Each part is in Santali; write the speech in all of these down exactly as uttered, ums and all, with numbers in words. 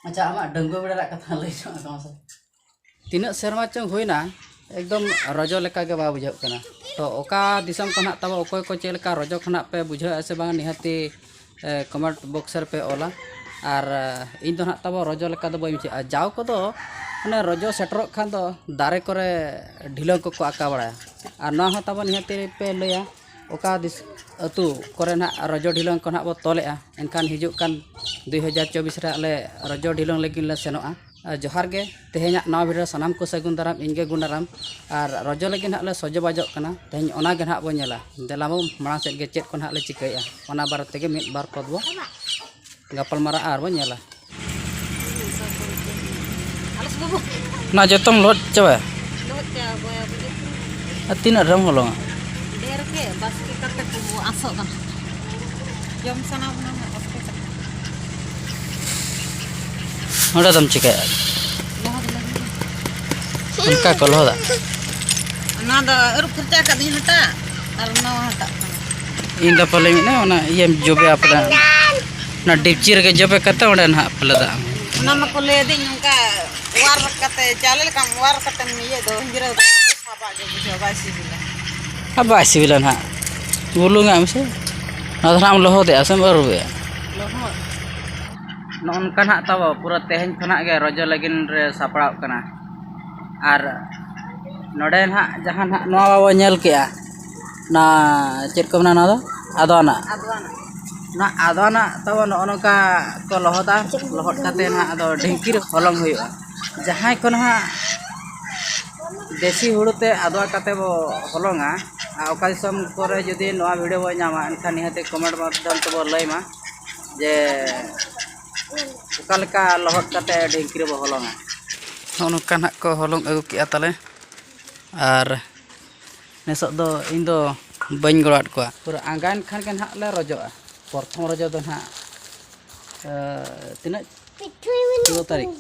ᱟᱪᱪᱷᱟ, ᱟᱢᱟᱜ ᱰᱟᱺᱜᱩᱣᱟᱹ ᱵᱮᱲᱟ ᱨᱮᱭᱟᱜ ᱠᱟᱛᱷᱟ ᱞᱟᱹᱭ ᱧᱚᱜ ᱢᱮ ᱢᱟᱥᱮ᱾ ᱛᱤᱱᱟᱹᱜ ᱥᱮᱨᱢᱟ ᱪᱚᱝ ᱦᱩᱭᱱᱟ, ᱮᱠᱫᱚᱢ ᱨᱚᱡᱚ ᱞᱮᱠᱟ ᱜᱮ ᱵᱟᱭ ᱵᱩᱡᱷᱟᱹᱜ ᱠᱟᱱᱟ᱾ ᱛᱚ ᱚᱠᱟ ᱫᱤᱥᱚᱢ ᱠᱷᱚᱱ ᱦᱟᱸᱜ ᱛᱟᱵᱚ, ᱚᱠᱚᱭ ᱠᱚ ᱪᱮᱫ ᱞᱮᱠᱟ ᱨᱚᱡᱚ ᱠᱷᱚᱱᱟᱜ ᱯᱮ ᱵᱩᱡᱷᱟᱹᱣᱮᱫᱼᱟ ᱥᱮ ᱵᱟᱝ, ᱱᱤᱦᱟᱹᱛᱤ ᱮ, comment box ᱨᱮᱯᱮ ᱚᱞᱟ᱾ ᱟᱨ ᱮ, ᱤᱧ ᱫᱚ ᱱᱟᱦᱟᱜ ᱛᱟᱵᱚ ᱨᱚᱡᱚ ᱞᱮᱠᱟ ᱫᱚ ᱵᱟᱹᱧ ᱵᱩᱡᱷᱟᱹᱜᱼᱟ᱾ ᱡᱟᱣ ᱠᱚᱫᱚ ᱢᱟᱱᱮ ᱨᱚᱡᱚ ᱥᱮᱴᱮᱨᱚᱜ ᱠᱷᱟᱱ ᱫᱚ ᱫᱟᱨᱮ ᱠᱚᱨᱮ ᱰᱷᱤᱞᱟᱹᱝ ᱠᱚᱠᱚ ᱟᱠᱟ ᱵᱟᱲᱟᱭᱟ᱾ ᱟᱨ ᱱᱚᱣᱟ ᱦᱚᱸ ᱛᱟᱵᱚ ᱱᱤᱦᱟᱹᱛᱤ ᱯᱮ ᱞᱟᱹᱭᱟ, ᱚᱠᱟ ᱫᱤᱥ-, ᱟᱹᱛᱩ ᱠᱚᱨᱮ ᱱᱟᱦᱟᱜ ᱨᱚᱡᱚ ᱰᱷᱤᱞᱟᱹᱝ ᱠᱚ ᱱᱟᱦᱟᱜ ᱵᱚ ᱛᱚᱞᱮᱜᱼᱟ, ᱮᱱᱠᱷᱟᱱ ᱦᱤᱡᱩᱜ ᱠᱟᱱ ᱫᱩᱭ ᱦᱟᱡᱟᱨ ᱪᱚᱵᱵᱤᱥ ᱨᱮ ᱟᱞᱮ ᱨᱚᱡᱚ ᱰᱷᱤᱞᱟᱹᱝ ᱞᱟᱹᱜᱤᱫ ᱞᱮ ᱥᱮᱱᱚᱜᱼᱟ᱾ ᱟᱨ ᱡᱚᱦᱟᱨ ᱜᱮ, ᱛᱮᱦᱮᱧᱟᱜ ᱱᱟᱣᱟ video ᱨᱮ ᱥᱟᱱᱟᱢ ᱠᱚ ᱥᱟᱹᱜᱩᱱ ᱫᱟᱨᱟᱢ, ᱤᱧ ᱜᱮ ᱜᱩᱱᱟᱨᱟᱢ᱾ ᱟᱨ ᱨᱚᱡᱚ ᱞᱟᱹᱜᱤᱫ ᱱᱟᱦᱟᱜ ᱞᱮ ᱥᱚᱡᱚ ᱵᱟᱡᱚᱜ ᱠᱟᱱᱟ᱾ ᱛᱮᱦᱮᱧ ᱚᱱᱟ ᱜᱮ ᱱᱟᱦᱟᱜ ᱵᱚᱱ ᱧᱮᱞᱟ᱾ ᱫᱮᱞᱟ ᱵᱚᱱ ᱢᱟᱲᱟᱝ ᱥᱮᱫ ᱜᱮ ᱪᱮᱫ ᱠᱚ ᱱᱟᱦᱟᱜ ᱞᱮ ᱪᱤᱠᱟᱹᱭᱮᱫᱼᱟ, ᱚᱱᱟ ᱵᱟᱨᱮ ᱛᱮᱜᱮ ᱢᱤᱫ ᱵᱟᱨ ᱯᱚᱫ ᱵᱚ ᱜᱟᱯᱟᱞ ᱢᱟᱨᱟᱜᱼᱟ ᱟᱨ ᱵᱚᱱ ᱧᱮᱞᱟ᱾ ᱟᱞᱮ ᱥᱮᱫ ᱵᱟᱹᱵᱩ᱾ ᱚᱱᱟ ᱡᱚᱛᱚᱢ ᱞᱚᱦᱚᱫ ᱪᱟᱵᱟᱭᱟ? ᱞᱚᱦᱚᱫ ᱪᱟᱵᱟ ᱵᱚᱭᱟ ᱵᱚᱭᱟ᱾ ᱟᱨ ᱛᱤᱱᱟᱹᱜ ᱰᱷᱮᱨᱮᱢ ᱦᱚᱞᱚᱝᱟ? ᱰᱷᱮᱨ ᱜᱮ, ᱵᱟᱥᱠᱮ ᱠᱟᱛᱮ ᱠᱚ ᱟᱥᱚᱜ ᱠᱟᱱᱟ᱾ ᱡᱚᱢ ᱥᱟᱱᱟ ᱵᱚᱱᱟ ᱩᱱᱟᱹᱜ ᱵᱟᱥᱠᱮ ᱠᱟᱛᱮ᱾ ᱚᱸᱰᱮ ᱫᱚᱢ ᱪᱤᱠᱟᱹᱭᱟ? ᱞᱚᱦᱚᱫ ᱞᱟᱹᱜᱤᱫ᱾ ᱚᱱᱠᱟ ᱠᱚ ᱞᱚᱦᱚᱫᱟ? ᱚᱱᱟ ᱫᱚ ᱟᱹᱨᱩᱵ ᱯᱷᱟᱨᱪᱟ ᱠᱟᱫᱤᱧ ᱦᱟᱴᱟᱜ ᱟᱨ ᱱᱟᱣᱟ ᱦᱟᱴᱟᱜ ᱠᱟᱱᱟ᱾ ᱤᱧ ᱫᱚ ᱯᱟᱞᱮ ᱢᱮᱱᱟ ᱚᱱᱟ ᱤᱭᱟᱹᱢ ᱡᱚᱵᱮ ᱟᱯᱮ ᱚᱱᱟ ᱰᱤᱯᱪᱤ ᱨᱮᱜᱮ ᱡᱚᱵᱮ ᱠᱟᱛᱮ ᱚᱸᱰᱮ ᱱᱟᱦᱟᱜ ᱯᱟᱞᱮ ᱫᱟᱜ ᱮᱢ᱾ ᱚᱱᱟ ᱢᱟᱠᱚ ᱞᱟᱹᱭ ᱟᱹᱫᱤᱧ ᱱᱚᱝᱠᱟ ᱚᱣᱟᱨ ᱠᱟᱛᱮ, ᱪᱟᱣᱞᱮ ᱞᱮᱠᱟᱢ ᱚᱣᱟᱨ ᱠᱟᱛᱮᱢ ᱤᱭᱟᱹ ᱫᱚ, ᱦᱤᱸᱫᱽᱨᱟᱹᱣ ᱫᱚ ᱥᱟᱵᱟᱜ ᱜᱮ ᱵᱩᱡᱷᱟᱹᱜᱼᱟ, ᱵᱟᱭ ᱥᱤᱵᱤᱞᱟ᱾ ᱟᱨ ᱵᱟᱭ ᱥᱤᱵᱤᱞᱟ ᱱᱟᱦᱟᱜ᱾ ᱵᱩᱞᱩᱝᱟᱜ ᱢᱮᱥᱮ, ᱚᱱᱟ ᱫᱚ ᱱᱟᱦᱟᱜ ᱮᱢ ᱞᱚᱦᱚᱫᱮᱜᱼᱟ ᱥᱮᱢ ᱟᱹᱨᱩᱵᱮᱜᱼᱟ? ᱞᱚᱦᱚᱫ᱾ ᱱᱚᱜᱼᱚ ᱱᱚᱝᱠᱟ ᱱᱟᱦᱟᱜ ᱛᱟᱵᱚ ᱯᱩᱨᱟᱹ ᱛᱮᱦᱮᱧ ᱠᱷᱚᱱᱟᱜ ᱜᱮ ᱨᱚᱡᱚ ᱞᱟᱹᱜᱤᱫ ᱨᱮ ᱥᱟᱯᱲᱟᱣᱜ ᱠᱟᱱᱟ᱾ ᱟᱨ ᱱᱚᱰᱮ ᱱᱟᱦᱟᱜ ᱡᱟᱦᱟᱸ ᱱᱟᱦᱟᱜ ᱱᱚᱣᱟ ᱵᱟᱵᱚ ᱧᱮᱞ ᱠᱮᱜᱼᱟ, ᱚᱱᱟ ᱪᱮᱫ ᱠᱚ ᱢᱮᱱᱟ, ᱱᱚᱣᱟ ᱫᱚ ᱟᱫᱣᱟᱱᱟᱜ᱾ ᱟᱫᱣᱟᱱᱟᱜ᱾ ᱚᱱᱟ ᱟᱫᱣᱟᱱᱟᱜ ᱛᱟᱵᱚ ᱱᱚᱜᱼᱚ ᱱᱚᱝᱠᱟ ᱠᱚ ᱞᱚᱦᱚᱫᱟ, ᱞᱚᱦᱚᱫ ᱠᱟᱛᱮ ᱱᱟᱦᱟᱜ ᱟᱫᱚ ᱰᱷᱤᱝᱠᱤ ᱨᱮ ᱦᱚᱞᱚᱝ ᱦᱩᱭᱩᱜᱼᱟ᱾ ᱡᱟᱦᱟᱸᱭ ᱠᱚ ᱱᱟᱦᱟᱜ ᱫᱮᱥᱤ ᱦᱩᱲᱩ ᱛᱮ ᱟᱫᱣᱟ ᱠᱟᱛᱮ ᱵᱚ ᱦᱚᱞᱚᱝᱟ, ᱟᱨ ᱚᱠᱟ ᱫᱤᱥᱚᱢ ᱠᱚᱨᱮ ᱡᱩᱫᱤ ᱱᱚᱣᱟ video ᱵᱚ ᱧᱟᱢᱟ, ᱮᱱᱠᱷᱟᱱ ᱱᱤᱦᱟᱹᱛ ᱜᱮ comment ᱢᱟᱫᱽᱫᱷᱚᱢ ᱛᱮᱵᱚ ᱞᱟᱹᱭ ᱢᱟ ᱡᱮ ᱚᱠᱟ ᱞᱮᱠᱟ ᱞᱚᱦᱚᱫ ᱠᱟᱛᱮ ᱰᱷᱤᱝᱠᱤ ᱨᱮᱵᱚ ᱦᱚᱞᱚᱝᱟ᱾ ᱱᱚᱜᱼᱚ ᱱᱚᱝᱠᱟ ᱱᱟᱦᱟᱜ ᱠᱚ ᱦᱚᱞᱚᱝ ᱟᱹᱜᱩ ᱠᱮᱜᱼᱟ ᱛᱟᱞᱮ, ᱟᱨ ᱱᱮᱥᱚᱜ ᱫᱚ ᱤᱧ ᱫᱚ ᱵᱟᱹᱧ ᱜᱚᱲᱚᱣᱟᱫ ᱠᱚᱣᱟ᱾ ᱯᱩᱨᱟᱹ ᱟᱸᱜᱟᱭᱮᱱ ᱠᱷᱟᱱ ᱜᱮ ᱱᱟᱦᱟᱜ ᱞᱮ ᱨᱚᱡᱚᱜᱼᱟ᱾ ᱯᱨᱚᱛᱷᱚᱢ ᱨᱚᱡᱚ ᱫᱚ ᱱᱟᱦᱟᱜ, ᱮ, ᱛᱤᱱᱟᱹᱜ? ᱪᱳᱫᱫᱳ ᱛᱟᱹᱨᱤᱠᱷ᱾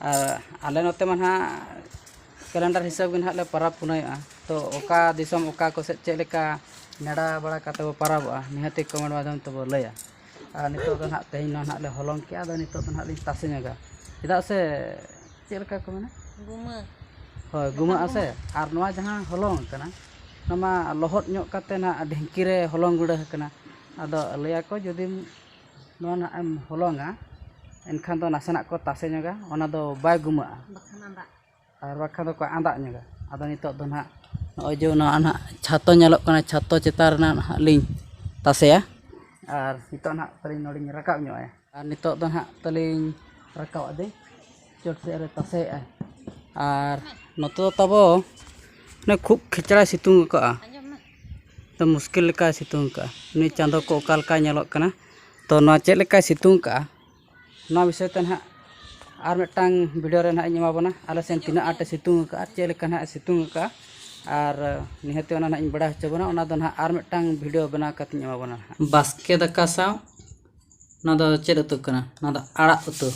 ᱟᱨ ᱟᱞᱮ ᱱᱚᱛᱮ ᱢᱟ ᱱᱟᱦᱟᱜ calendar ᱦᱤᱥᱟᱹᱵ ᱜᱮ ᱱᱟᱦᱟᱜ ᱞᱮ ᱯᱟᱨᱟᱵᱽ ᱯᱩᱱᱟᱹᱭᱚᱜᱼᱟ᱾ ᱛᱚ ᱚᱠᱟ ᱫᱤᱥᱚᱢ, ᱚᱠᱟ ᱠᱚ ᱥᱮᱫ ᱪᱮᱫ ᱞᱮᱠᱟ ᱱᱮᱰᱟ ᱵᱟᱲᱟ ᱠᱟᱛᱮ ᱵᱚ ᱯᱟᱨᱟᱵᱚᱜᱼᱟ, ᱱᱤᱦᱟᱹᱛᱤ comment ᱢᱟᱫᱽᱫᱷᱚᱢ ᱛᱮᱵᱚ ᱞᱟᱹᱭᱟ᱾ ᱟᱨ ᱱᱤᱛᱚᱜ ᱫᱚ ᱱᱟᱦᱟᱜ, ᱛᱮᱦᱮᱧ ᱱᱚᱣᱟ ᱱᱟᱦᱟᱜ ᱞᱮ ᱦᱚᱞᱚᱝ ᱠᱮᱜᱼᱟ, ᱟᱫᱚ ᱱᱤᱛᱚᱜ ᱫᱚ ᱱᱟᱦᱟᱜ ᱞᱤᱧ ᱛᱟᱥᱮ ᱧᱚᱜᱟ᱾ ᱪᱮᱫᱟᱜ ᱥᱮ, ᱪᱮᱫ ᱞᱮᱠᱟ ᱠᱚ ᱢᱮᱱᱟ? ᱜᱩᱢᱟᱹ᱾ ᱦᱳᱭ, ᱜᱩᱢᱟᱹᱜᱼᱟ ᱥᱮ᱾ ᱟᱨ ᱱᱚᱣᱟ ᱡᱟᱦᱟᱸ ᱦᱚᱞᱚᱝ ᱠᱟᱱᱟ, ᱚᱱᱟ ᱢᱟ ᱞᱚᱦᱚᱫ ᱧᱚᱜ ᱠᱟᱛᱮ ᱱᱟᱦᱟᱜ ᱰᱷᱤᱝᱠᱤ ᱨᱮ ᱦᱚᱞᱚᱝ ᱜᱩᱸᱰᱟᱹ ᱟᱠᱟᱱᱟ᱾ ᱟᱫᱚ ᱞᱟᱹᱭᱟᱠᱚ, ᱡᱩᱫᱤᱢ ᱱᱚᱣᱟ ᱱᱟᱦᱟᱜ ᱮᱢ ᱦᱚᱞᱚᱝᱟ, ᱮᱱᱠᱷᱟᱱ ᱫᱚ ᱱᱟᱥᱮᱱᱟᱜ ᱠᱚ ᱛᱟᱥᱮ ᱧᱚᱜᱟ, ᱚᱱᱟ ᱫᱚ ᱵᱟᱭ ᱜᱩᱢᱟᱹᱜᱼᱟ᱾ ᱵᱟᱠᱷᱟᱱ ᱟᱸᱫᱟᱜ᱾ ᱟᱨ ᱵᱟᱠᱷᱟᱱ ᱫᱚᱠᱚ ᱟᱸᱫᱟᱜ ᱧᱚᱜᱟ᱾ ᱟᱫᱚ ᱱᱤᱛᱚᱜ ᱫᱚ ᱱᱟᱦᱟᱜ ᱱᱚᱜᱼᱚᱭ ᱡᱮ ᱱᱚᱣᱟ ᱱᱟᱦᱟᱜ ᱪᱷᱟᱛᱚ ᱧᱮᱞᱚᱜ ᱠᱟᱱᱟ, ᱪᱷᱟᱛᱚ ᱪᱮᱛᱟᱱ ᱨᱮ ᱱᱟᱦᱟᱜ ᱞᱤᱧ ᱛᱟᱥᱮᱭᱟ᱾ ᱟᱨ ᱱᱤᱛᱚᱜ ᱱᱟᱦᱟᱜ ᱛᱟᱹᱞᱤᱧ ᱱᱚᱰᱮᱧ ᱨᱟᱠᱟᱵ ᱧᱚᱜᱼᱟᱭᱟ᱾ ᱟᱨ ᱱᱤᱛᱚᱜ ᱫᱚ ᱱᱟᱦᱟᱜ ᱛᱟᱹᱞᱤᱧ ᱨᱟᱠᱟᱵ ᱟᱹᱫᱟᱹᱧ, ᱪᱚᱴ ᱥᱮᱫ ᱨᱮ ᱛᱟᱥᱮᱭᱮᱫᱼᱟᱭ᱾ ᱟᱨ ᱱᱚᱛᱮ ᱫᱚ ᱛᱟᱵᱚ ᱚᱱᱮ ᱠᱷᱩᱵ ᱠᱷᱮᱪᱲᱟᱭ ᱥᱤᱛᱩᱝ ᱟᱠᱟᱫᱼᱟ᱾ ᱟᱸᱡᱚᱢ ᱢᱮ᱾ ᱛᱚ ᱢᱩᱥᱠᱤᱞ ᱞᱮᱠᱟᱭ ᱥᱤᱛᱩᱝ ᱟᱠᱟᱫᱼᱟ᱾ ᱩᱱᱤ ᱪᱟᱸᱫᱚ ᱠᱚ ᱚᱠᱟ ᱞᱮᱠᱟᱭ ᱧᱮᱞᱚᱜ ᱠᱟᱱᱟ, ᱛᱚ ᱱᱚᱣᱟ ᱪᱮᱫ ᱞᱮᱠᱟᱭ ᱥᱤᱛᱩᱝ ᱟᱠᱟᱫᱼᱟ, ᱱᱚᱣᱟ ᱵᱤᱥᱚᱭ ᱛᱮ ᱱᱟᱦᱟᱜ ᱟᱨ ᱢᱤᱫᱴᱟᱝ ᱵᱷᱤᱰᱤᱭᱳ ᱨᱮ ᱱᱟᱦᱟᱜ ᱤᱧ ᱮᱢᱟ ᱵᱚᱱᱟ, ᱟᱞᱮ ᱥᱮᱱ ᱛᱤᱱᱟᱹᱜ ᱟᱸᱴᱮ ᱥᱤᱛᱩᱝ ᱟᱠᱟᱫᱼᱟ, ᱪᱮᱫ ᱞᱮᱠᱟ ᱱᱟᱦᱟᱜ ᱮ ᱥᱤᱛᱩᱝ ᱟᱠᱟᱫᱼᱟ᱾ ᱟᱨ ᱱᱤᱦᱟᱹᱛ ᱚᱱᱟ ᱱᱟᱦᱟᱜ ᱤᱧ ᱵᱟᱲᱟᱭ ᱦᱚᱪᱚ ᱵᱚᱱᱟ, ᱚᱱᱟ ᱫᱚ ᱱᱟᱦᱟᱜ ᱟᱨ ᱢᱤᱫᱴᱟᱝ ᱵᱷᱤᱰᱤᱭᱳ ᱵᱮᱱᱟᱣ ᱠᱟᱛᱮ ᱤᱧ ᱮᱢᱟ ᱵᱚᱱᱟ ᱱᱟᱦᱟᱜ᱾ ᱵᱟᱥᱠᱮ ᱫᱟᱠᱟ ᱥᱟᱶ ᱱᱚᱣᱟ ᱫᱚ ᱪᱮᱫ ᱩᱛᱩ ᱠᱟᱱᱟ? ᱱᱚᱣᱟ ᱫᱚ ᱟᱲᱟᱜ ᱩᱛᱩ᱾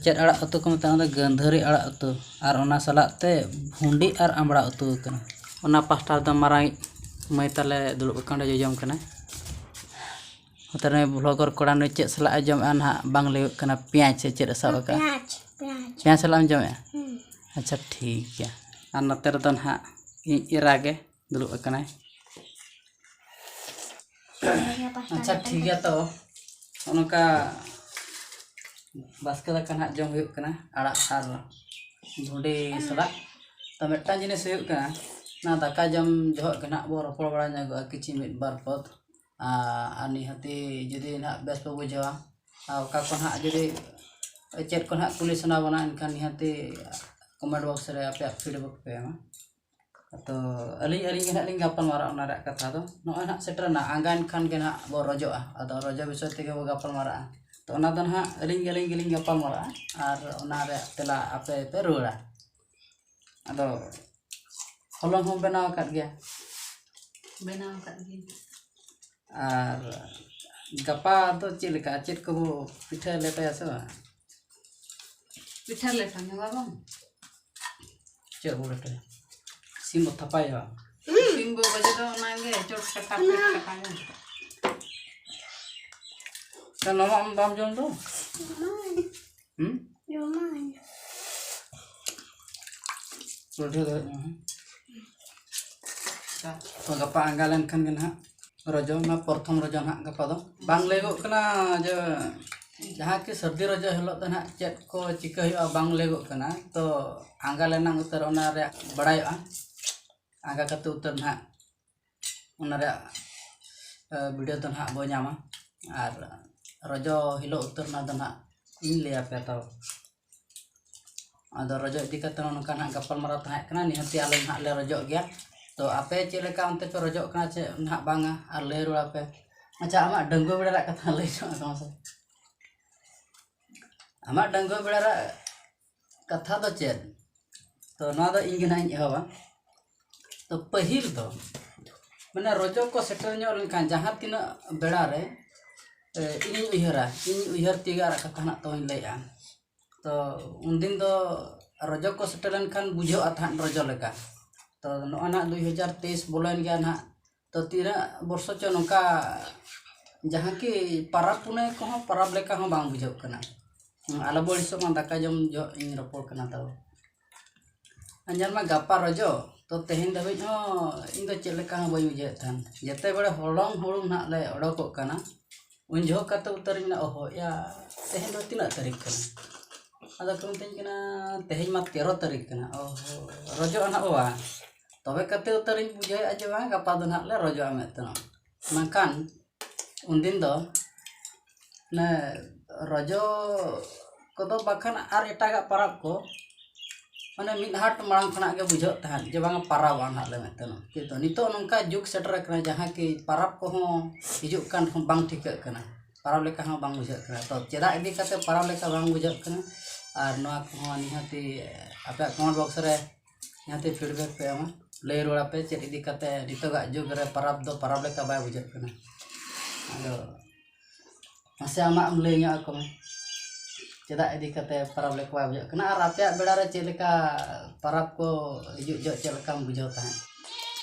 ᱪᱮᱫ ᱟᱲᱟᱜ ᱩᱛᱩ ᱠᱚ ᱢᱮᱛᱟᱜᱼᱟ? ᱚᱱᱟ ᱫᱚ ᱜᱟᱹᱱᱫᱷᱟᱹᱨᱤ ᱟᱲᱟᱜ ᱩᱛᱩ, ᱟᱨ ᱚᱱᱟ ᱥᱟᱞᱟᱜ ᱛᱮ ᱵᱷᱩᱸᱰᱤ ᱟᱨ ᱟᱢᱲᱟ ᱩᱛᱩ ᱠᱟᱱᱟ᱾ ᱚᱱᱟ ᱯᱟᱥᱴᱟ ᱨᱮᱫᱚ ᱢᱟᱨᱟᱝᱤᱡ ᱢᱟᱹᱭ ᱛᱟᱞᱮ ᱫᱩᱲᱩᱵ ᱟᱠᱟᱱ, ᱚᱸᱰᱮ ᱡᱚᱡᱚᱢ ᱠᱟᱱᱟᱭ᱾ ᱱᱚᱛᱮ ᱨᱮ ᱵᱷᱞᱚᱜᱚᱨ ᱠᱚᱲᱟ ᱱᱩᱭ ᱪᱮᱫ ᱥᱟᱞᱟᱜ ᱮ ᱡᱚᱢᱮᱜᱼᱟ ᱱᱟᱦᱟᱜ ᱵᱟᱝ ᱞᱟᱹᱭᱚᱜ ᱠᱟᱱᱟ, ᱯᱮᱸᱭᱟᱡᱽ ᱥᱮ ᱪᱮᱫ ᱮ ᱥᱟᱵ ᱟᱠᱟᱫᱼᱟ? ᱯᱮᱸᱭᱟᱡᱽ, ᱯᱮᱸᱭᱟᱡᱽ᱾ ᱯᱮᱸᱭᱟᱡᱽ ᱥᱟᱞᱟᱜ ᱮᱢ ᱡᱚᱢᱮᱜᱼᱟ? ᱦᱩᱸ᱾ ᱟᱪᱪᱷᱟ, ᱴᱷᱤᱠ ᱜᱮᱭᱟ᱾ ᱟᱨ ᱱᱚᱛᱮ ᱨᱮᱫᱚ ᱱᱟᱦᱟᱜ ᱤᱧ ᱮᱨᱟ ᱜᱮ ᱫᱩᱲᱩᱵ ᱟᱠᱟᱱᱟᱭ᱾ ᱱᱤᱭᱟᱹ ᱯᱟᱥᱴᱟ ᱟᱪᱪᱷᱟ, ᱨᱮ ᱴᱷᱤᱠ ᱜᱮᱭᱟ᱾ ᱛᱚ ᱱᱚᱜᱼᱚ ᱱᱚᱝᱠᱟ ᱵᱟᱥᱠᱮ ᱫᱟᱠᱟ ᱱᱟᱦᱟᱜ ᱡᱚᱢ ᱦᱩᱭᱩᱜ ᱠᱟᱱᱟ, ᱟᱲᱟᱜ ᱟᱨ ᱵᱷᱩᱸᱰᱤ ᱥᱟᱞᱟᱜ᱾ ᱛᱚ ᱢᱤᱫᱴᱟᱝ ᱡᱤᱱᱤᱥ ᱦᱩᱭᱩᱜ ᱠᱟᱱᱟ, ᱱᱚᱣᱟ ᱫᱟᱠᱟ ᱡᱚᱢ ᱡᱚᱦᱚᱜ ᱜᱮ ᱱᱟᱦᱟᱜ ᱵᱚ ᱨᱚᱯᱚᱲ ᱵᱟᱲᱟ ᱧᱚᱜᱚᱜᱼᱟ ᱠᱤᱪᱷᱤ ᱢᱤᱫ ᱵᱟᱨ ᱯᱚᱫ᱾ ᱟᱨ, ᱟᱨ ᱱᱤᱦᱟᱹᱛᱤ ᱡᱩᱫᱤ ᱱᱟᱦᱟᱜ ᱵᱮᱥ ᱯᱮ ᱵᱩᱡᱷᱟᱹᱣᱟ, ᱟᱨ ᱚᱠᱟ ᱠᱚ ᱱᱟᱦᱟᱜ ᱡᱩᱫᱤ ᱪᱮᱫ ᱠᱚ ᱱᱟᱦᱟᱜ ᱠᱩᱞᱤ ᱥᱟᱱᱟ ᱵᱚᱱᱟ, ᱮᱱᱠᱷᱟᱱ ᱱᱤᱦᱟᱹᱛᱤ ᱠᱚᱢᱮᱱᱴ ᱵᱚᱠᱥ ᱨᱮ ᱟᱯᱮᱭᱟᱜ ᱯᱷᱤᱰᱵᱮᱠ ᱯᱮ ᱮᱢᱟ᱾ ᱛᱚ ᱟᱹᱞᱤᱧ, ᱟᱹᱞᱤᱧ ᱜᱮ ᱱᱟᱦᱟᱜ ᱞᱤᱧ ᱜᱟᱯᱟᱞ ᱢᱟᱨᱟᱜᱼᱟ ᱚᱱᱟ ᱨᱮᱭᱟᱜ ᱠᱟᱛᱷᱟ ᱫᱚ᱾ ᱱᱚᱜᱼᱚᱭ ᱱᱟᱦᱟᱜ ᱥᱮᱴᱮᱨᱮᱱᱟ, ᱟᱸᱜᱟ ᱮᱱᱠᱷᱟᱱ ᱜᱮ ᱱᱟᱦᱟᱜ ᱵᱚ ᱨᱚᱡᱚᱜᱼᱟ᱾ ᱟᱫᱚ ᱨᱚᱡᱚ ᱵᱤᱥᱚᱭ ᱛᱮᱜᱮ ᱵᱚ ᱜᱟᱯᱟᱞ ᱢᱟᱨᱟᱜᱼᱟ᱾ ᱛᱚ ᱚᱱᱟ ᱫᱚ ᱱᱟᱦᱟᱜ ᱟᱹᱞᱤᱧ ᱜᱮ, ᱟᱹᱞᱤᱧ ᱜᱮᱞᱤᱧ ᱜᱟᱯᱟᱞ ᱢᱟᱨᱟᱜᱼᱟ, ᱟᱨ ᱚᱱᱟ ᱨᱮᱭᱟᱜ ᱛᱮᱞᱟ ᱟᱯᱮ ᱯᱮ ᱨᱩᱣᱟᱹᱲᱟ᱾ ᱟᱫᱚ ᱦᱚᱞᱚᱝ ᱦᱚᱸ ᱵᱮᱱᱟᱣ ᱟᱠᱟᱫ ᱜᱮᱭᱟ᱾ ᱵᱮᱱᱟᱣ ᱟᱠᱟᱫ ᱜᱮᱭᱟ᱾ ᱟᱨ ᱜᱟᱯᱟ ᱫᱚ ᱪᱮᱫ ᱞᱮᱠᱟ, ᱪᱮᱫ ᱠᱚᱵᱚ ᱯᱤᱴᱷᱟᱹ ᱞᱮᱴᱚᱭᱟ ᱥᱮ ᱵᱟᱝ? ᱯᱤᱴᱷᱟᱹ ᱞᱮᱴᱚ ᱧᱚᱜᱟ ᱵᱚᱱ᱾ ᱪᱮᱫ ᱵᱚ ᱞᱮᱴᱚᱭᱟ? ᱥᱤᱢ ᱵᱚ ᱛᱷᱟᱯᱟᱭᱟ ᱵᱟᱝ? ᱥᱤᱢ ᱵᱚ ᱵᱟᱡᱮ ᱫᱚ ᱚᱱᱟᱜᱮ, ᱪᱚᱴ ᱠᱟᱴᱟ ᱯᱮᱴ ᱠᱟᱴᱟ ᱜᱮ᱾ ᱠᱟᱱ ᱱᱚᱣᱟ ᱟᱢ ᱵᱟᱢ ᱡᱚᱢ ᱫᱚ? ᱡᱚᱢᱟᱹᱧ᱾ ᱦᱩᱸ? ᱡᱚᱢᱟᱹᱧ᱾ ᱯᱤᱴᱷᱟᱹ ᱫᱚ ᱦᱩᱭᱩᱜ ᱠᱟᱱᱟ᱾ ᱛᱚ, ᱜᱟᱯᱟ ᱟᱸᱜᱟ ᱞᱮᱱᱠᱷᱟᱱ ᱜᱮ ᱱᱟᱦᱟᱜ ᱨᱚᱡᱚ, ᱚᱱᱟ ᱯᱨᱚᱛᱷᱚᱢ ᱨᱚᱡᱚ ᱱᱟᱦᱟᱜ ᱜᱟᱯᱟ ᱫᱚ᱾ ᱵᱟᱝ ᱞᱟᱹᱭᱚᱜ ᱠᱟᱱᱟ ᱡᱮ ᱡᱟᱦᱟᱸ ᱠᱤ ᱥᱟᱹᱨᱫᱤ ᱨᱚᱡᱚ ᱦᱤᱞᱳᱜ ᱫᱚ ᱱᱟᱦᱟᱜ ᱪᱮᱫ ᱠᱚ ᱪᱤᱠᱟᱹ ᱦᱩᱭᱩᱜᱼᱟ, ᱵᱟᱝ ᱞᱟᱹᱭᱚᱜ ᱠᱟᱱᱟ᱾ ᱛᱚ, ᱟᱸᱜᱟ ᱞᱮᱱᱟᱝ ᱩᱛᱟᱹᱨ ᱚᱱᱟ ᱨᱮᱭᱟᱜ ᱵᱟᱲᱟᱭᱚᱜᱼᱟ᱾ ᱟᱸᱜᱟ ᱠᱟᱛᱮ ᱩᱛᱟᱹᱨ ᱱᱟᱦᱟᱜ ᱚᱱᱟ ᱨᱮᱭᱟᱜ, ᱮ, ᱵᱷᱤᱰᱤᱭᱳ ᱫᱚ ᱱᱟᱦᱟᱜ ᱵᱚ ᱧᱟᱢᱟ᱾ ᱟᱨ ᱨᱚᱡᱚ ᱦᱤᱞᱳᱜ ᱩᱛᱟᱹᱨ ᱱᱟᱦᱟᱜ ᱫᱚ ᱱᱟᱦᱟᱜ ᱤᱧ ᱞᱟᱹᱭ ᱟᱯᱮᱭᱟ ᱛᱚ᱾ ᱟᱫᱚ ᱨᱚᱡᱚ ᱤᱫᱤ ᱠᱟᱛᱮ ᱦᱚᱸ ᱱᱚᱝᱠᱟ ᱱᱟᱦᱟᱜ ᱜᱟᱯᱟᱞᱢᱟᱨᱟᱣ ᱛᱟᱦᱮᱸ ᱠᱟᱱᱟ᱾ ᱱᱤᱦᱟᱹᱛᱤ ᱟᱞᱮ ᱱᱟᱦᱟᱜ ᱞᱮ ᱨᱚᱡᱚᱜ ᱜᱮᱭᱟ᱾ ᱛᱚ, ᱟᱯᱮ ᱪᱮᱫ ᱞᱮᱠᱟ ᱚᱱᱛᱮ ᱯᱮ ᱨᱚᱡᱚᱜ ᱠᱟᱱᱟ ᱪᱮ ᱱᱟᱦᱟᱜ ᱵᱟᱝᱟ? ᱟᱨ ᱞᱟᱹᱭ ᱨᱩᱣᱟᱹᱲ ᱟᱯᱮ᱾ ᱟᱪᱪᱷᱟ, ᱟᱢᱟᱜ ᱰᱟᱺᱜᱩᱣᱟᱹ ᱵᱮᱲᱟ ᱨᱮᱭᱟᱜ ᱠᱟᱛᱷᱟ ᱞᱟᱹᱭ ᱧᱚᱜ ᱟᱠᱚ ᱢᱟᱥᱮ᱾ ᱟᱢᱟᱜ ᱰᱟᱺᱜᱩᱣᱟᱹ ᱵᱮᱲᱟ ᱨᱮᱭᱟᱜ ᱠᱟᱛᱷᱟ ᱫᱚ ᱪᱮᱫ? ᱛᱚ, ᱱᱚᱣᱟ ᱫᱚ ᱤᱧ ᱜᱮ ᱱᱟᱦᱟᱜ ᱤᱧ ᱮᱦᱚᱵᱟ᱾ ᱛᱚ, ᱯᱟᱹᱦᱤᱞ ᱫᱚ, ᱢᱟᱱᱮ, ᱨᱚᱡᱚ ᱠᱚ ᱥᱮᱴᱮᱨ ᱧᱚᱜ ᱞᱮᱱᱠᱷᱟᱱ ᱡᱟᱦᱟᱸ ᱛᱤᱱᱟᱹᱜ ᱵᱮᱲᱟ ᱨᱮ, ᱮ, ᱤᱧᱤᱧ ᱩᱭᱦᱟᱹᱨᱟ, ᱤᱧ ᱩᱭᱦᱟᱹᱨ ᱛᱤᱭᱳᱜ ᱟᱨ ᱠᱟᱛᱷᱟ ᱱᱟᱜ ᱛᱚᱧ ᱞᱟᱹᱭᱮᱜᱼᱟ᱾ ᱛᱚ, ᱩᱱᱫᱤᱱ ᱫᱚ ᱨᱚᱡᱚ ᱠᱚ ᱥᱮᱴᱮᱨ ᱞᱮᱱᱠᱷᱟᱱ ᱵᱩᱡᱷᱟᱹᱜᱼᱟ ᱛᱟᱦᱮᱸᱫ ᱨᱚᱡᱚ ᱞᱮᱠᱟ᱾ ᱛᱚ, ᱱᱚᱜᱼᱚᱭ ᱱᱟᱜ ᱫᱩᱭ ᱦᱟᱡᱟᱨ ᱛᱮᱭᱤᱥ ᱵᱚᱞᱚᱭᱮᱱ ᱜᱮᱭᱟ ᱱᱟᱜ᱾ ᱛᱚ, ᱛᱤᱱᱟᱹᱜ ᱵᱚᱨᱥᱚ ᱪᱚ ᱱᱚᱝᱠᱟ ᱡᱟᱦᱟᱸ ᱠᱤ ᱯᱟᱨᱟᱵᱽ ᱯᱩᱱᱟᱹᱭ ᱠᱚᱦᱚᱸ ᱯᱟᱨᱟᱵᱽ ᱞᱮᱠᱟ ᱦᱚᱸ ᱵᱟᱝ ᱵᱩᱡᱷᱟᱹᱜ ᱠᱟᱱᱟ᱾ ᱦᱩᱸ, ᱟᱞᱚ ᱵᱚ ᱟᱹᱲᱤᱥᱚᱜ ᱢᱟ, ᱫᱟᱠᱟ ᱡᱚᱢ ᱡᱚᱦᱚᱜ ᱤᱧ ᱨᱚᱯᱚᱲ ᱠᱟᱱᱟ ᱛᱟᱵᱚ᱾ ᱟᱨ ᱧᱮᱞ ᱢᱮ, ᱜᱟᱯᱟ ᱨᱚᱡᱚ, ᱛᱚ ᱛᱮᱦᱮᱧ ᱫᱷᱟᱹᱵᱤᱡ ᱦᱚᱸ ᱤᱧ ᱫᱚ ᱪᱮᱫ ᱞᱮᱠᱟ ᱦᱚᱸ ᱵᱟᱹᱧ ᱵᱩᱡᱷᱟᱹᱣᱮᱫ ᱛᱟᱦᱮᱱ᱾ ᱡᱮᱛᱮ ᱵᱮᱲᱟ ᱦᱚᱞᱚᱝ ᱦᱩᱲᱩᱝ ᱱᱟᱦᱟᱜ ᱞᱮ ᱚᱰᱚᱠᱚᱜ ᱠᱟᱱᱟ, ᱩᱱ ᱡᱚᱦᱚᱜ ᱠᱟᱛᱮ ᱩᱛᱟᱹᱨᱤᱧ ᱢᱮᱱᱟ, "ᱚᱦᱚ ᱭᱟ, ᱛᱮᱦᱮᱧ ᱫᱚ ᱛᱤᱱᱟᱹᱜ ᱛᱟᱹᱨᱤᱠᱷ ᱠᱟᱱᱟ?" ᱟᱫᱚ ᱠᱚ ᱢᱤᱛᱟᱹᱧ ᱠᱟᱱᱟ, "ᱛᱮᱦᱮᱧ ᱢᱟ ᱛᱮᱨᱚ ᱛᱟᱹᱨᱤᱠᱷ ᱠᱟᱱᱟ, ᱚᱦᱚ, ᱨᱚᱡᱚᱜᱼᱟ ᱱᱟᱦᱟᱜ ᱵᱟᱵᱟ?" ᱛᱚᱵᱮ ᱠᱟᱛᱮ ᱩᱛᱟᱹᱨᱤᱧ ᱵᱩᱡᱷᱟᱹᱣᱮᱫᱼᱟ ᱡᱮ ᱵᱟᱝ, ᱜᱟᱯᱟ ᱫᱚ ᱱᱟᱦᱟᱜ ᱞᱮ ᱨᱚᱡᱚᱜᱼᱟ ᱢᱮᱱᱛᱮ᱾ ᱢᱮᱱᱠᱷᱟᱱ ᱩᱱᱫᱤᱱ ᱫᱚ ᱢᱟᱱᱮ ᱨᱚᱡᱚ ᱠᱚᱫᱚ ᱵᱟᱠᱷᱟᱱ ᱟᱨ ᱮᱴᱟᱜᱟᱜ ᱯᱟᱨᱟᱵᱽ ᱠᱚ ᱢᱟᱱᱮ ᱢᱤᱫ ᱦᱟᱴ ᱢᱟᱲᱟᱝ ᱠᱷᱚᱱᱟᱜ ᱜᱮ ᱵᱩᱡᱷᱟᱹᱜ ᱛᱟᱦᱮᱸᱫ ᱡᱮ ᱵᱟᱝᱟ ᱯᱟᱨᱟᱵᱽ ᱟᱱ ᱦᱟᱸᱜ ᱞᱮ ᱢᱮᱱᱛᱮ᱾ ᱠᱤᱱᱛᱩ ᱱᱤᱛᱚᱜ ᱱᱚᱝᱠᱟ ᱡᱩᱜᱽ ᱥᱮᱴᱮᱨ ᱟᱠᱟᱱᱟ ᱡᱟᱦᱟᱸ ᱠᱤ ᱯᱟᱨᱟᱵᱽ ᱠᱚᱦᱚᱸ ᱦᱤᱡᱩᱜ ᱠᱟᱱ ᱵᱟᱝ ᱴᱷᱤᱠᱟᱹᱜ ᱠᱟᱱᱟ, ᱯᱟᱨᱟᱵᱽ ᱞᱮᱠᱟ ᱦᱚᱸ ᱵᱟᱝ ᱵᱩᱡᱷᱟᱹᱜ ᱠᱟᱱᱟ᱾ ᱛᱚ, ᱪᱮᱫᱟᱜ ᱤᱫᱤ ᱠᱟᱛᱮ ᱯᱟᱨᱟᱵᱽ ᱞᱮᱠᱟ ᱵᱟᱝ ᱵᱩᱡᱷᱟᱹᱜ ᱠᱟᱱᱟ? ᱟᱨ ᱱᱚᱣᱟ ᱠᱚᱦᱚᱸ ᱱᱤᱦᱟᱹᱛᱤ ᱟᱯᱮᱭᱟᱜ comment box ᱨᱮ ᱱᱤᱦᱟᱹᱛᱤ feedback ᱯᱮ ᱮᱢᱟ, ᱞᱟᱹᱭ ᱨᱩᱣᱟᱹᱲ ᱟᱯᱮ ᱪᱮᱫ ᱤᱫᱤ ᱠᱟᱛᱮ ᱱᱤᱛᱚᱜᱟᱜ ᱡᱩᱜᱽ ᱨᱮ ᱯᱟᱨᱟᱵᱽ ᱫᱚ ᱯᱟᱨᱟᱵᱽ ᱞᱮᱠᱟ ᱵᱟᱭ ᱵᱩᱡᱷᱟᱹᱜ ᱠᱟᱱᱟ᱾ ᱟᱫᱚ ᱢᱟᱥᱮ ᱟᱢᱟᱜ ᱮᱢ ᱞᱟᱹᱭ ᱧᱚᱜ ᱟᱠᱚ ᱢᱮ, ᱪᱮᱫᱟᱜ ᱤᱫᱤ ᱠᱟᱛᱮ ᱯᱟᱨᱟᱵᱽ ᱞᱮᱠᱟ ᱵᱟᱭ ᱵᱩᱡᱷᱟᱹᱜ ᱠᱟᱱᱟ? ᱟᱨ ᱟᱯᱮᱭᱟᱜ ᱵᱮᱲᱟ ᱨᱮ ᱪᱮᱫ ᱞᱮᱠᱟ ᱯᱟᱨᱟᱵᱽ ᱠᱚ ᱦᱤᱡᱩᱜ ᱡᱚᱦᱚᱜ ᱪᱮᱫ ᱞᱮᱠᱟᱢ ᱵᱩᱡᱷᱟᱹᱣ ᱛᱟᱦᱮᱸᱫ?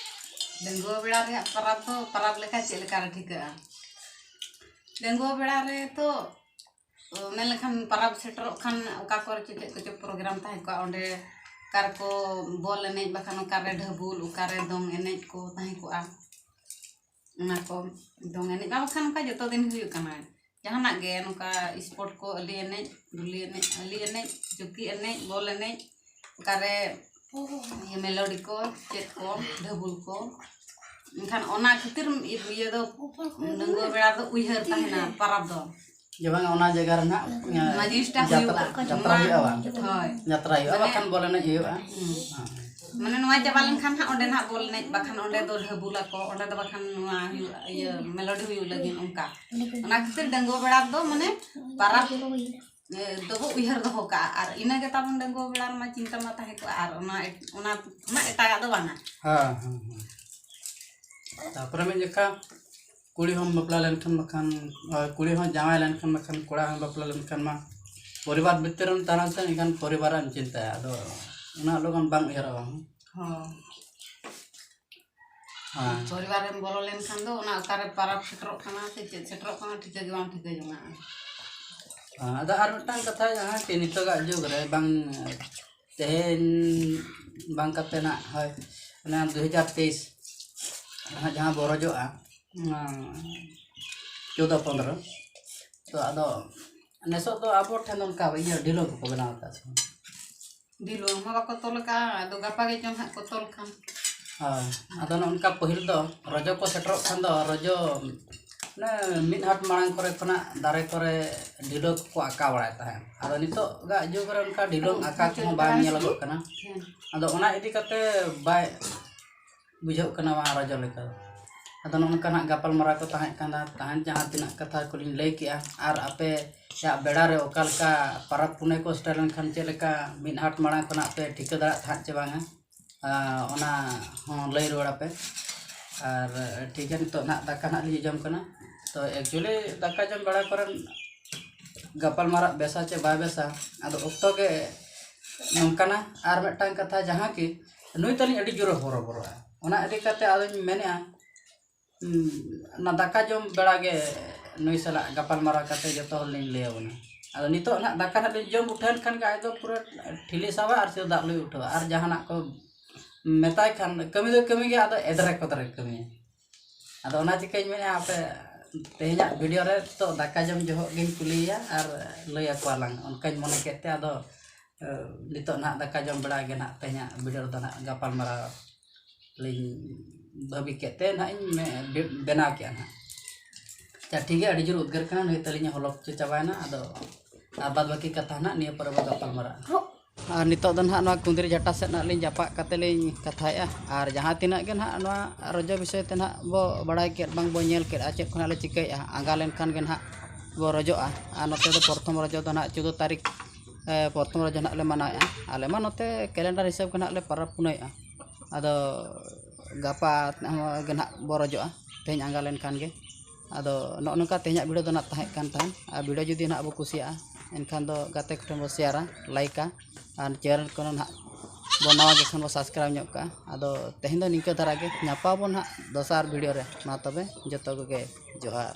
ᱰᱟᱺᱜᱩᱣᱟᱹ ᱵᱮᱲᱟ ᱨᱮᱭᱟᱜ ᱯᱟᱨᱟᱵᱽ ᱫᱚ ᱯᱟᱨᱟᱵᱽ ᱞᱮᱠᱟ ᱪᱮᱫ ᱞᱮᱠᱟ ᱨᱮ ᱴᱷᱤᱠᱟᱹᱜᱼᱟ? ᱰᱟᱺᱜᱩᱣᱟᱹ ᱵᱮᱲᱟ ᱨᱮ ᱛᱚ, ᱚ, ᱢᱮᱱ ᱞᱮᱠᱷᱟᱱ ᱯᱟᱨᱟᱵᱽ ᱥᱮᱴᱮᱨᱚᱜ ᱠᱷᱟᱱ ᱚᱠᱟ ᱠᱚᱨᱮ ᱪᱚ ᱪᱮᱫ ᱠᱚᱪᱚ ᱯᱨᱳᱜᱨᱟᱢ ᱛᱟᱦᱮᱸ ᱠᱚᱜᱼᱟ, ᱚᱸᱰᱮ ᱚᱠᱟ ᱨᱮᱠᱚ ᱵᱚᱞ ᱮᱱᱮᱡ, ᱵᱟᱠᱷᱟᱱ ᱚᱠᱟᱨᱮ ᱰᱷᱟᱹᱵᱩᱞ, ᱚᱠᱟᱨᱮ ᱫᱚᱝ ᱮᱱᱮᱡ ᱠᱚ ᱛᱟᱦᱮᱸ ᱠᱚᱜᱼᱟ᱾ ᱚᱱᱟ ᱠᱚ ᱫᱚᱝ ᱮᱱᱮᱡ ᱢᱟ ᱵᱟᱠᱷᱟᱱ ᱚᱱᱠᱟ ᱡᱚᱛᱚ ᱫᱤᱱ ᱦᱩᱭᱩᱜ ᱠᱟᱱᱟ᱾ ᱡᱟᱦᱟᱱᱟᱜ ᱜᱮ ᱱᱚᱝᱠᱟ ᱥᱯᱳᱨᱴ ᱠᱚ, ᱟᱹᱞᱤ ᱮᱱᱮᱡ, ᱜᱩᱞᱤ ᱮᱱᱮᱡ, ᱟᱹᱞᱤ ᱮᱱᱮᱡ, ᱪᱩᱠᱤ ᱮᱱᱮᱡ, ᱵᱚᱞ ᱮᱱᱮᱡ, ᱚᱠᱟᱨᱮ ᱤᱭᱟᱹ ᱢᱮᱞᱳᱰᱤ ᱠᱚ, ᱪᱮᱫ ᱠᱚ, ᱰᱷᱟᱹᱵᱩᱞ ᱠᱚ᱾ ᱮᱱᱠᱷᱟᱱ ᱚᱱᱟ ᱠᱷᱟᱹᱛᱤᱨ ᱤᱭᱟᱹ ᱫᱚ ᱰᱟᱺᱜᱩᱣᱟᱹ ᱵᱮᱲᱟ ᱫᱚ ᱩᱭᱦᱟᱹᱨ ᱛᱟᱦᱮᱱᱟ ᱯᱟᱨᱟᱵᱽ ᱫᱚ᱾ ᱡᱮ ᱵᱟᱝ ᱚᱱᱟ ᱡᱟᱭᱜᱟ ᱨᱮ ᱱᱟᱜ, ᱚᱱᱟ ᱡᱤᱱᱤᱥᱴᱟ ᱡᱟᱛᱨᱟ, ᱦᱩᱭᱩᱜᱼᱟ᱾ ᱡᱟᱛᱨᱟ ᱱᱚᱣᱟ ᱦᱩᱭᱩᱜᱼᱟ ᱵᱟᱝ? ᱦᱳᱭ᱾ ᱡᱟᱛᱨᱟ ᱦᱩᱭᱩᱜᱼᱟ, ᱢᱟᱱᱮ ᱵᱟᱠᱷᱟᱱ ᱵᱚᱞ ᱮᱱᱮᱡ ᱦᱩᱭᱩᱜᱼᱟ᱾ ᱦᱩᱸ᱾ ᱦᱮᱸ᱾ ᱢᱟᱱᱮ ᱱᱚᱣᱟ ᱪᱟᱵᱟ ᱞᱮᱱᱠᱷᱟᱱ ᱦᱟᱸᱜ ᱚᱸᱰᱮ ᱱᱟᱜ ᱵᱚᱞ ᱮᱱᱮᱡ, ᱵᱟᱠᱷᱟᱱ ᱚᱸᱰᱮ ᱫᱚ ᱰᱷᱟᱹᱵᱩᱞ ᱟᱠᱚ, ᱚᱸᱰᱮ ᱫᱚ ᱵᱟᱠᱷᱟᱱ ᱱᱚᱣᱟ ᱦᱩᱭᱩᱜᱼᱟ, ᱤᱭᱟᱹ ᱢᱮᱞᱳᱰᱤ ᱦᱩᱭᱩᱜ ᱞᱟᱹᱜᱤᱫ ᱚᱱᱠᱟ᱾ ᱚᱱᱟ ᱠᱷᱟᱹᱛᱤᱨ ᱰᱟᱺᱜᱩᱣᱟᱹ ᱵᱮᱲᱟ ᱫᱚ ᱢᱟᱱᱮ ᱯᱟᱨᱟᱵᱽ, ᱮ, ᱫᱚᱵᱚ ᱩᱭᱦᱟᱹᱨ ᱫᱚᱦᱚ ᱠᱟᱜᱼᱟ᱾ ᱟᱨ ᱤᱱᱟᱹ ᱜᱮ ᱛᱟᱵᱚᱱ ᱰᱟᱺᱜᱩᱣᱟᱹ ᱵᱮᱲᱟ ᱨᱮᱢᱟ ᱪᱤᱱᱛᱟᱹ ᱢᱟ ᱛᱟᱦᱮᱸ ᱠᱚᱜᱼᱟ᱾ ᱟᱨ ᱚᱱᱟ ᱮᱴ-, ᱚᱱᱟ ᱠᱷᱚᱱᱟᱜ ᱮᱴᱟᱜᱟᱜ ᱫᱚ ᱵᱟᱝᱟ᱾ ᱦᱮᱸ, ᱦᱮᱸ, ᱦᱮᱸ᱾ ᱛᱟᱨᱯᱚᱨᱮ ᱢᱤᱫ ᱡᱚᱠᱷᱟ ᱠᱩᱲᱤ ᱦᱚᱸᱢ ᱵᱟᱯᱞᱟ ᱞᱮᱱᱠᱷᱟᱱ, ᱵᱟᱠᱷᱟᱱ, ᱦᱳᱭ, ᱠᱩᱲᱤ ᱦᱚᱸ ᱡᱟᱶᱟᱭ ᱞᱮᱱᱠᱷᱟᱱ, ᱵᱟᱠᱷᱟᱱ ᱠᱚᱲᱟ ᱦᱚᱸ ᱵᱟᱯᱞᱟ ᱞᱮᱱᱠᱷᱟᱱ ᱢᱟ ᱯᱚᱨᱤᱵᱟᱨ ᱵᱷᱤᱛᱤᱨ ᱨᱮᱢ ᱛᱟᱦᱮᱱᱟ ᱥᱮ, ᱮᱱᱠᱷᱟᱱ ᱯᱚᱨᱤᱵᱟᱨᱟᱜ ᱮᱢ ᱪᱤᱱᱛᱟᱹᱭᱟ᱾ ᱟᱫᱚ ᱩᱱᱟᱹᱜ ᱞᱚᱜᱚᱱ ᱵᱟᱝ ᱩᱭᱦᱟᱹᱨᱚᱜᱼᱟ᱾ ᱦᱚᱸ᱾ ᱦᱮᱸ᱾ ᱯᱚᱨᱤᱵᱟᱨ ᱨᱮᱢ ᱵᱚᱞᱚ ᱞᱮᱱᱠᱷᱟᱱ ᱫᱚ ᱚᱱᱟ ᱚᱠᱟᱨᱮ ᱯᱟᱨᱟᱵᱽ ᱥᱮᱴᱮᱨᱚᱜ ᱠᱟᱱᱟ ᱥᱮ ᱪᱮᱫ ᱥᱮᱴᱮᱨᱚᱜ ᱠᱟᱱᱟ, ᱴᱷᱤᱠᱟᱹ ᱜᱮ ᱵᱟᱝ ᱴᱷᱤᱠᱟᱹ ᱡᱚᱝᱟᱜᱼᱟ᱾ ᱦᱮᱸ, ᱟᱫᱚ ᱟᱨ ᱢᱤᱫᱴᱟᱝ ᱠᱟᱛᱷᱟ, ᱡᱟᱦᱟᱸ ᱠᱤ ᱱᱤᱛᱚᱜᱟᱜ ᱡᱩᱜᱽ ᱨᱮ ᱵᱟᱝ, ᱛᱮᱦᱮᱧ ᱵᱟᱝ ᱠᱟᱛᱮ ᱱᱟᱜ, ᱦᱳᱭ, ᱚᱱᱟ ᱫᱩ ᱦᱟᱡᱟᱨ ᱛᱮᱭᱤᱥ ᱱᱟᱦᱟᱜ ᱡᱟᱦᱟᱸ ᱵᱚᱨᱚᱡᱚᱜᱼᱟ, ᱚᱱᱟ ᱪᱳᱫᱚ ᱯᱚᱱᱫᱽᱨᱚ, ᱛᱚ ᱟᱫᱚ ᱱᱮᱥᱚᱜ ᱫᱚ ᱟᱵᱚ ᱴᱷᱮᱱ ᱚᱱᱠᱟ ᱤᱭᱟᱹ ᱰᱷᱤᱞᱣᱟᱹᱝ ᱠᱚᱠᱚ ᱵᱮᱱᱟᱣ ᱟᱠᱟᱫ ᱥᱮ ᱵᱟᱝ? ᱰᱷᱤᱞᱣᱟᱹᱝ ᱦᱚᱸ ᱵᱟᱠᱚ ᱛᱚᱞ ᱟᱠᱟᱫᱼᱟ, ᱟᱫᱚ ᱜᱟᱯᱟ ᱜᱮ ᱪᱚᱝ ᱦᱟᱸᱜ ᱠᱚ ᱛᱚᱞ ᱠᱷᱟᱱ᱾ ᱦᱳᱭ, ᱟᱫᱚ ᱱᱚᱜᱼᱚ ᱱᱚᱝᱠᱟ ᱯᱟᱹᱦᱤᱞ ᱫᱚ ᱨᱚᱡᱚ ᱠᱚ ᱥᱮᱴᱮᱨᱚᱜ ᱠᱷᱟᱱ ᱫᱚ ᱨᱚᱡᱚ ᱢᱟᱱᱮ ᱢᱤᱫ ᱦᱟᱴ ᱢᱟᱲᱟᱝ ᱠᱚᱨᱮ ᱠᱷᱚᱱᱟᱜ ᱫᱟᱨᱮ ᱠᱚᱨᱮ ᱰᱷᱤᱞᱣᱟᱹᱝ ᱠᱚᱠᱚ ᱟᱸᱠᱟᱣ ᱵᱟᱲᱟᱭ ᱛᱟᱦᱮᱸᱫ᱾ ᱟᱫᱚ ᱱᱤᱛᱚᱜᱟᱜ ᱡᱩᱜᱽ ᱨᱮ ᱚᱱᱠᱟ ᱰᱷᱤᱞᱣᱟᱹᱝ ᱟᱸᱠᱟᱣ ᱠᱚᱦᱚᱸ ᱵᱟᱝ ᱧᱮᱞᱚᱜᱚᱜ ᱠᱟᱱᱟ᱾ ᱦᱮᱸ᱾ ᱟᱫᱚ ᱚᱱᱟ ᱤᱫᱤ ᱠᱟᱛᱮ ᱵᱟᱭ ᱵᱩᱡᱷᱟᱹᱜ ᱠᱟᱱᱟ ᱵᱟᱝ ᱨᱚᱡᱚ ᱞᱮᱠᱟ᱾ ᱟᱫᱚ ᱱᱚᱜᱼᱚ ᱱᱚᱝᱠᱟᱱᱟᱜ ᱜᱟᱯᱟᱞᱢᱟᱨᱟᱣ ᱠᱚ ᱛᱟᱦᱮᱸ ᱠᱟᱱᱟ, ᱛᱟᱦᱮᱸ ᱡᱟᱦᱟᱸ ᱛᱤᱱᱟᱹᱜ ᱠᱟᱛᱷᱟ ᱠᱚᱞᱤᱧ ᱞᱟᱹᱭ ᱠᱮᱜᱼᱟ, ᱟᱨ ᱟᱯᱮᱭᱟᱜ ᱵᱮᱲᱟ ᱨᱮ ᱚᱠᱟ ᱞᱮᱠᱟ ᱯᱟᱨᱟᱵᱽ ᱯᱩᱱᱟᱹᱭ ᱠᱚ ᱥᱮᱴᱮᱨ ᱞᱮᱱᱠᱷᱟᱱ ᱪᱮᱫ ᱞᱮᱠᱟ ᱢᱤᱫ ᱦᱟᱴ ᱢᱟᱲᱟᱝ ᱠᱷᱚᱱᱟᱜ ᱯᱮ ᱴᱷᱤᱠᱟᱹ ᱫᱟᱲᱮᱭᱟᱜ ᱛᱟᱦᱮᱸᱫ ᱪᱮ ᱵᱟᱝᱟ, ᱟᱨ ᱚᱱᱟ ᱦᱚᱸ ᱞᱟᱹᱭ ᱨᱩᱣᱟᱹᱲ ᱟᱯᱮ᱾ ᱟᱨ ᱴᱷᱤᱠ ᱜᱮᱭᱟ, ᱱᱤᱛᱚᱜ ᱱᱟᱦᱟᱜ ᱫᱟᱠᱟ ᱱᱟᱦᱟᱜ ᱞᱤᱧ ᱡᱚᱢ ᱠᱟᱱᱟ᱾ ᱛᱚ actually ᱫᱟᱠᱟ ᱡᱚᱢ ᱵᱮᱲᱟ ᱠᱚᱨᱮ ᱜᱟᱯᱟᱞᱢᱟᱨᱟᱜ ᱵᱮᱥᱟ ᱪᱮ ᱵᱟᱭ ᱵᱮᱥᱟ, ᱟᱫᱚ ᱚᱠᱛᱚ ᱜᱮ ᱱᱚᱝᱠᱟᱱᱟ᱾ ᱟᱨ ᱢᱤᱫᱴᱟᱝ ᱠᱟᱛᱷᱟ, ᱡᱟᱦᱟᱸ ᱠᱤ ᱱᱩᱭ ᱛᱟᱹᱞᱤᱧ ᱟᱹᱰᱤ ᱡᱳᱨᱮ ᱦᱚᱨᱚᱵᱚᱨᱚᱜᱼᱟ, ᱚᱱᱟ ᱤᱫᱤ ᱠᱟᱛᱮ ᱟᱫᱚᱧ ᱢᱮᱱᱮᱫᱼᱟ, ᱩᱸ, ᱚᱱᱟ ᱫᱟᱠᱟ ᱡᱚᱢ ᱵᱮᱲᱟ ᱜᱮ ᱱᱩᱭ ᱥᱟᱞᱟᱜ ᱜᱟᱯᱟᱞ ᱢᱟᱨᱟᱣ ᱠᱟᱛᱮ ᱡᱚᱛᱚ ᱦᱚᱲ ᱞᱤᱧ ᱞᱟᱹᱭ ᱟᱵᱚᱱᱟ᱾ ᱟᱫᱚ ᱱᱤᱛᱚᱜ ᱱᱟᱦᱟᱜ ᱫᱟᱠᱟ ᱱᱟᱦᱟᱜ ᱞᱤᱧ ᱡᱚᱢ ᱩᱴᱷᱟᱹᱣ ᱮᱱ ᱠᱷᱟᱱ ᱜᱮ ᱟᱡ ᱫᱚ ᱯᱩᱨᱟᱹ ᱴᱷᱤᱞᱤ ᱥᱟᱵᱟ ᱟᱨ ᱥᱮ ᱫᱟᱜ ᱞᱩᱭ ᱩᱴᱷᱟᱹᱣᱟ, ᱟᱨ ᱡᱟᱦᱟᱱᱟᱜ ᱠᱚ ᱢᱮᱛᱟᱭ ᱠᱷᱟᱱ ᱠᱟᱹᱢᱤ ᱫᱚ ᱠᱟᱹᱢᱤ ᱜᱮ, ᱟᱫᱚ ᱮᱫᱽᱨᱮ ᱠᱚᱫᱽᱨᱮ ᱠᱟᱹᱢᱤᱭᱟ᱾ ᱟᱫᱚ ᱚᱱᱟ ᱪᱤᱠᱟᱹᱧ ᱢᱮᱱᱮᱫᱼᱟ, ᱟᱯᱮ ᱛᱮᱦᱮᱧᱟᱜ ᱵᱷᱤᱰᱤᱭᱳ ᱨᱮ ᱛᱚ ᱫᱟᱠᱟ ᱡᱚᱢ ᱡᱚᱦᱚᱜ ᱜᱤᱧ ᱠᱩᱞᱤᱭᱮᱭᱟ ᱟᱨ ᱞᱟᱹᱭ ᱟᱠᱚᱣᱟ ᱞᱟᱝ, ᱚᱱᱠᱟᱧ ᱢᱚᱱᱮ ᱠᱮᱫ ᱛᱮ ᱟᱫᱚ ᱱᱤᱛᱚᱜ ᱱᱟᱦᱟᱜ ᱫᱟᱠᱟ ᱡᱚᱢ ᱵᱮᱲᱟ ᱜᱮ ᱱᱟᱦᱟᱜ ᱛᱮᱦᱮᱧᱟᱜ ᱵᱷᱤᱰᱤᱭᱳ ᱨᱮᱫᱚ ᱱᱟᱦᱟᱜ ᱜᱟᱯᱟᱞ ᱢᱟᱨᱟᱣ ᱞᱤᱧ ᱵᱷᱟᱹᱵᱤ ᱠᱮᱫ ᱛᱮ ᱱᱟᱦᱟᱜ ᱤᱧ ᱢᱮ- ᱵᱮ- ᱵᱮᱱᱟᱣ ᱠᱮᱫᱼᱟ ᱱᱟᱦᱟᱜ᱾ ᱟᱪᱪᱷᱟ, ᱴᱷᱤᱠ ᱜᱮᱭᱟ, ᱟᱹᱰᱤ ᱡᱳᱨ ᱩᱫᱽᱜᱟᱹᱨ ᱠᱟᱱᱟ, ᱱᱩᱭ ᱛᱟᱹᱞᱤᱧ ᱦᱚᱞᱚ ᱦᱚᱪᱚ ᱪᱟᱵᱟᱭᱮᱱᱟ᱾ ᱟᱫᱚ ᱟᱨ ᱵᱟᱫᱽ ᱵᱟᱹᱠᱤ ᱠᱟᱛᱷᱟ ᱱᱟᱦᱟᱜ ᱱᱤᱭᱟᱹ ᱯᱚᱨᱮ ᱵᱚ ᱜᱟᱯᱟᱞ ᱢᱟᱨᱟᱜᱼᱟ᱾ ᱟᱨ ᱱᱤᱛᱚᱜ ᱫᱚ ᱱᱟᱦᱟᱜ ᱱᱚᱣᱟ ᱠᱩᱸᱫᱽᱨᱤ ᱡᱷᱟᱴᱟ ᱥᱮᱫ ᱱᱟᱦᱟᱜ ᱞᱤᱧ ᱡᱟᱯᱟᱜ ᱠᱟᱛᱮ ᱞᱤᱧ ᱠᱟᱛᱷᱟᱭᱮᱫᱼᱟ᱾ ᱟᱨ ᱡᱟᱦᱟᱸ ᱛᱤᱱᱟᱹᱜ ᱜᱮ ᱱᱟᱦᱟᱜ ᱱᱚᱣᱟ ᱨᱚᱡᱚ ᱵᱤᱥᱚᱭ ᱛᱮ ᱱᱟᱦᱟᱜ ᱵᱚ ᱵᱟᱲᱟᱭ ᱠᱮᱫ ᱵᱟᱝ ᱵᱚ ᱧᱮᱞ ᱠᱮᱫᱼᱟ, ᱪᱮᱫ ᱠᱚ ᱱᱟᱦᱟᱜ ᱞᱮ ᱪᱤᱠᱟᱹᱭᱮᱫᱼᱟ, ᱟᱸᱜᱟ ᱞᱮᱱᱠᱷᱟᱱ ᱜᱮ ᱱᱟᱦᱟᱜ ᱵᱚ ᱨᱚᱡᱚᱜᱼᱟ᱾ ᱟᱨ ᱱᱚᱛᱮ ᱫᱚ ᱯᱨᱚᱛᱷᱚᱢ ᱨᱚᱡᱚ ᱫᱚ ᱱᱟᱦᱟᱜ ᱪᱳᱫᱽᱫᱳ ᱛᱟᱹᱨᱤᱠᱷ, ᱮ, ᱯᱨᱚᱛᱷᱚᱢ ᱨᱚᱡᱚ ᱱᱟᱦᱟᱜ ᱞᱮ ᱢᱟᱱᱟᱣᱮᱫᱼᱟ᱾ ᱟᱞᱮ ᱢᱟ ᱱᱚᱛᱮ ᱠᱮᱞᱮᱱᱰᱟᱨ ᱦᱤᱥᱟᱹᱵ ᱜᱮ ᱱᱟᱦᱟᱜ ᱞᱮ ᱯᱚᱨᱚᱵᱽ ᱯᱩᱱᱟᱹᱭᱮᱫᱼᱟ᱾ ᱟᱫᱚ ᱜᱟᱯᱟ ᱜᱮ ᱱᱟᱦᱟᱜ ᱵᱚ ᱨᱚᱡᱚᱜᱼᱟ, ᱛᱮᱦᱮᱧ ᱟᱸᱜᱟ ᱞᱮᱱᱠᱷᱟᱱ ᱜᱮ᱾ ᱟᱫᱚ ᱱᱚᱜᱼᱚ ᱱᱚᱝᱠᱟ ᱛᱮᱦᱮᱧᱟᱜ ᱵᱷᱤᱰᱤᱭᱳ ᱫᱚ ᱱᱟᱦᱟᱜ ᱛᱟᱦᱮᱸ ᱠᱟᱱ ᱛᱟᱦᱮᱸᱫ᱾ ᱟᱨ ᱵᱷᱤᱰᱤᱭᱳ ᱡᱩᱫᱤ ᱱᱟᱦᱟᱜ ᱵᱚ ᱠᱩᱥᱤᱭᱟᱜᱼᱟ, ᱮᱱᱠᱷᱟᱱ ᱫᱚ ᱜᱟᱛᱮ ᱠᱚᱴᱷᱮᱱ ᱵᱚ ᱥᱮᱭᱟᱨᱟ, ᱞᱟᱭᱤᱠᱟ, ᱟᱨ ᱪᱮᱱᱮᱞ ᱠᱚ ᱱᱟᱦᱟᱜ ᱵᱚ ᱱᱟᱣᱟ ᱜᱮ ᱠᱷᱟᱱ ᱵᱚ ᱥᱟᱵᱥᱠᱨᱟᱭᱤᱵᱽ ᱧᱚᱜ ᱠᱟᱜᱼᱟ᱾ ᱟᱫᱚ ᱛᱮᱦᱮᱧ ᱫᱚ ᱱᱤᱝᱠᱟᱹ ᱫᱷᱟᱨᱟ ᱜᱮ, ᱧᱟᱯᱟᱢ ᱟᱵᱚᱱ ᱱᱟᱦᱟᱜ ᱫᱚᱥᱟᱨ ᱵᱷᱤᱰᱤᱭᱳ ᱨᱮ᱾ ᱢᱟ ᱛᱚᱵᱮ ᱡᱚᱛᱚ ᱠᱚᱜᱮ ᱡᱚᱦᱟᱨ᱾